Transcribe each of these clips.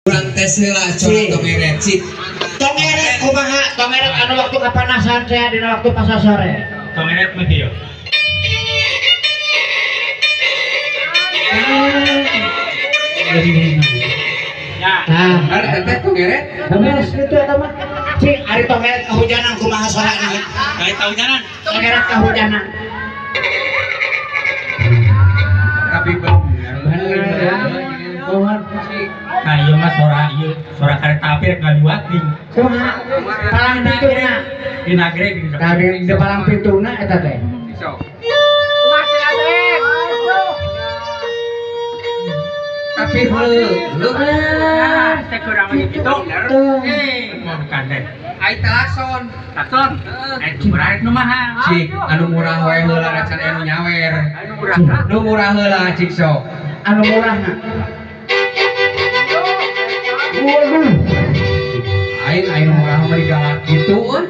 Urang tes heula coba tongeret cik. Tongeret kumaha? Tongeret anu waktu kapanasan teh dina waktu pasasore. Tongeret mah ieu. Ya. Nah, Ada teteh tongeret? beres kitu eta mah. Cing, ari tongeret kahujanan kumaha sorana? Kali tahujanan. Tongeret kahujanan. Tapi bener. Bener. Nah, ieu mah sora ieu, sora kareta api rek ngaliwat ning. Kumaha? Palang pituna. Di nagreg di Nah, di palang pituna eta teh. Tapi heuh. Ah, teh kurang gitu. Eh, mau kandek. Ai telakson. Takson. Eh, itu murah nu mahal. Cik, anu murah wae heula racan anu nyawer. Anu murah. Nu murah heula cik sok. Anu murahna. Waduh. Aing aing murah mah digalak kitu euy.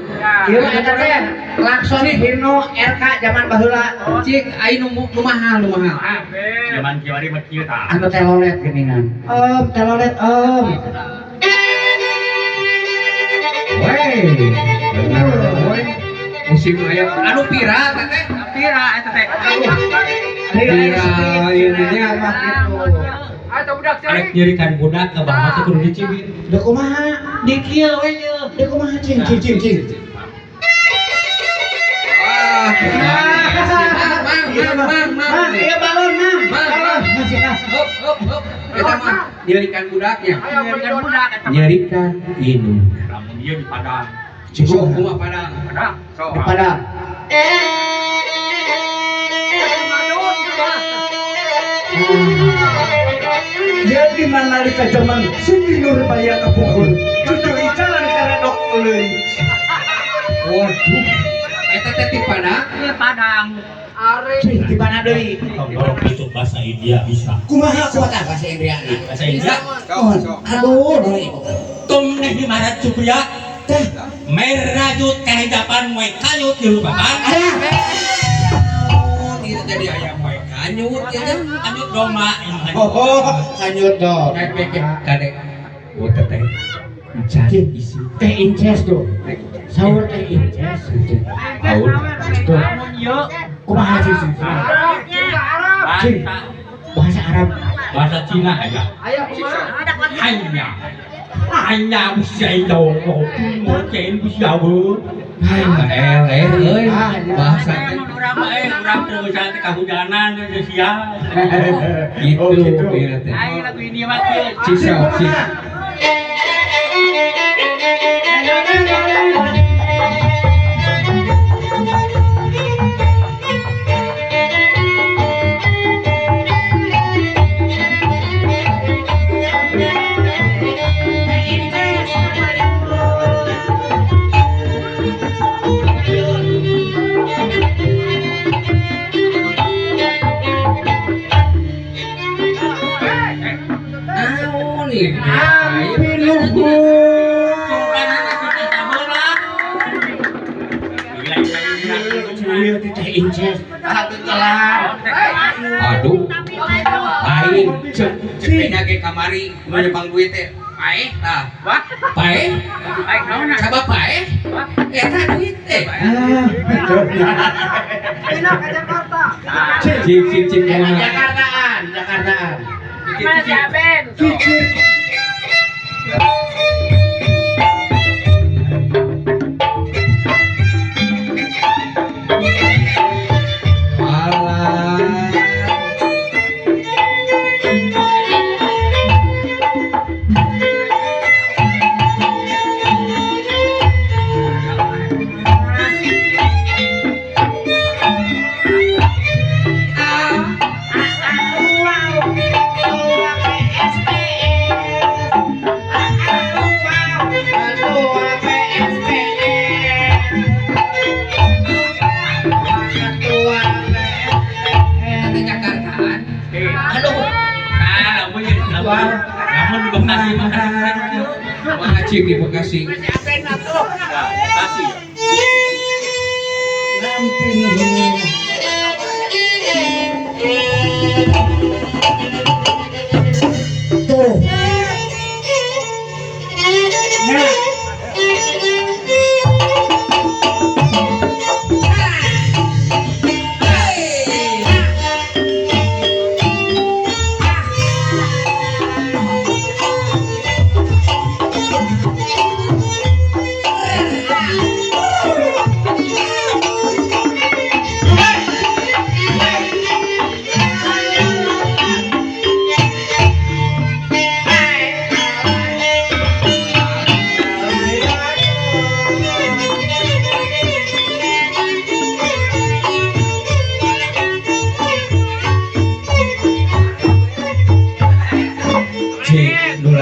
Ieu mah eta teh klakson Hino RK zaman baheula. Cik, aing nu nu mahal nu mahal. Zaman kiwari mah kieu tah. Anu telolet geuningan. Om, telolet om. Wey, bener we. Musim aya anu viral teteh. Pira eta teh? Viral ieu nya mah kitu. Arek nyerikan budak ke bawah teh kudu dicibit. Deu kumaha? Di kieu we ye. Deu kumaha cing cing cing cing. Wah, mang mang mang Mang, ieu balon mang. Mang, Balon. Hop hop hop. Eta mah nyerikan budaknya. Nyerikan budak eta. Nyerikan indung. Lamun ieu di Padang. Cik sok kumaha Padang. Padang. Sok. Di Padang. Jadi manalika zaman Siti Nurbaya kepukul cucu icalan karedok euy. Waduh. Eta teh ti Padang. Di Padang. Cing, di mana deui? Tongorok itu bahasa India bisa. Kumaha kumaha bahasa India? Bahasa India. Aduh, deui. Tum nih marat Supriya. Teh, Merajut kehidupan moe kanyut dilupakan. Oh, itu jadi ayam moe kanyut ya teh. Kanyut doma ini. Oh, kanyut dong. Kek kek kadek. Oh teteh. Cari Cing, isi. teh inces tuh. Sahur teh inces. Aur. Tuh, Lamun ieu kumaha sih sih? Cing. bahasa Bahasa Arab. bahasa Cina aja. Hanya hanya bisa itu mungkin bisa bu. Eleh euy. Bahasa teh Urang mah urang teu bisa teh kahujanan geus sia. gitu Oh, gitu. ieu teh. Ai lagu ini mah kieu. Cik sok cik. Naon ieu? Ieu teh inces. Satu kelar. Aduh. Lain cek cek benya ge kamari kumaha nyepang duit teh. Paeh tah. Wah, Paeh? ai naon na? Sabab paeh? Eta duit teh. Ah, Cik cik cik kumaha? Jakartaan, Jakartaan. Mas Aben. Cicir. Alah. Eta teh Jakartaan. Aduh. Ah, lamun ieu lamun lamun di Bekasi mah kan kieu. Kumaha cik di Bekasi? Bekasi. Tuh.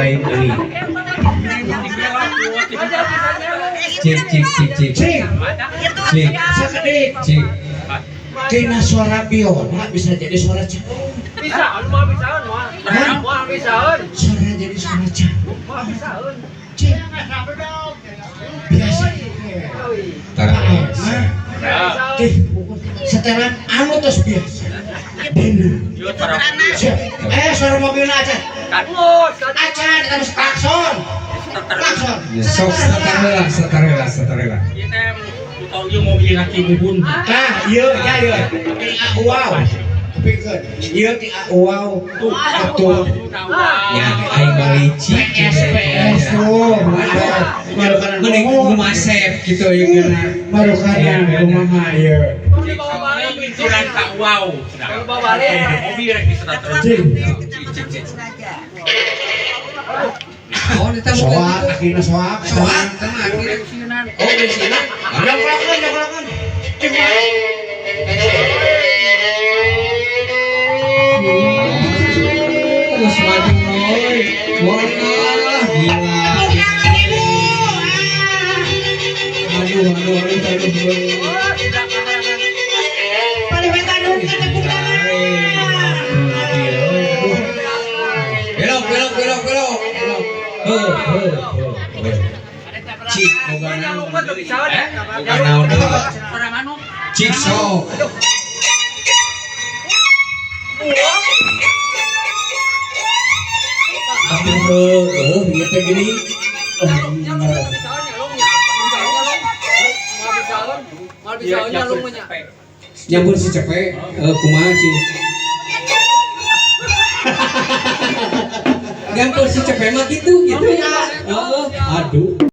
lain deui. Cik cik cik cik. Cing, Cik sakedik. cik. Tina suara biona bisa jadi suara calung. Bisa, moal bisaeun, moal. Moal bisaeun. Suara jadi suara calung. Moal bisaeun. Cing. Biasa. Tara. Teh, setelan anu tos biasa. Dina. Siap. Suara mobilna acan. Acan harus klakson. Klakson. Ya, sok setar heula, setar heula, setar heula. Ieu teh tahu ieu mobil laki bubun. Tah, ieu ya ieu. Ti wow. Kupingkeun. Ieu ti wow. Tuh, atuh. Ya, aing mah licik. PS PS tuh. Marukanan Mending kumasep gitu ieu kana. Marukanan kumaha ieu. Suran ka wow. Mobil rek diserat. Cing. Cik cik. Oh, eta mobil Soak, akhirnya soak. Soak teh mah akhirnya. Oh, bensinan. Jongkrokan, jongkrokan. Cing wae. Geus maju euy. Wah, gila. Aduh, aduh, aduh, aduh. Paling wetan tepuk tangan. Belok, belok, belok, belok. Belok. Heuh, heuh, heuh. Cik, boga naon. Boga naon deui. Cik sok. Aduh, heuh, ieu teh gini. Nyampur si cepek, kumaha cik? Nyampur si cepek mah gitu gitu. Heeh, aduh.